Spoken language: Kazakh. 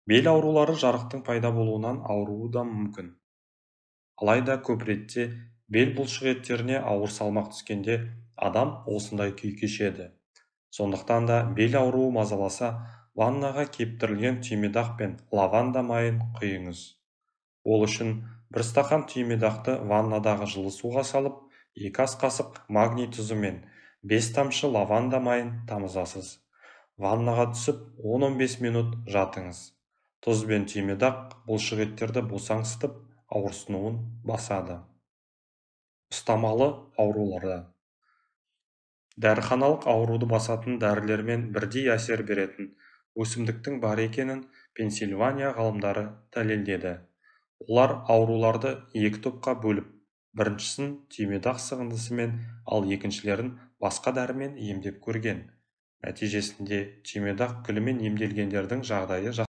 Бел аурулары жарықтың пайда болуынан ауруы да мүмкін. Алайда көп ретте бел бұлшықеттеріне ауыр салмақ түскенде адам осындай күй кешеді. Сондықтан да бел ауруы мазаласа, ваннаға кептірілген түймедақ пен лаванда майын құйыңыз. Ол үшін бір стақан түймедақты ваннадағы жылы суға салып, 2 ас қасық магний тұзы мен 5 тамшы лаванда майын тамызасыз. Ваннаға түсіп 10-15 минут жатыңыз. Тұз бен түймедақ бұлшықеттерді босаңсытып, ауырсынуын басады. Ұстамалы ауруларда. Дәріханалық ауруды басатын дәрілермен бірдей әсер беретін өсімдіктің бар екенін Пенсильвания ғалымдары дәлелдеді. Олар ауруларды екі топқа бөліп, біріншісін түймедақ сығындысымен, ал екіншілерін басқа дәрімен емдеп көрген. Нәтижесінде түймедақ гүлімен емделгендердің жағдайы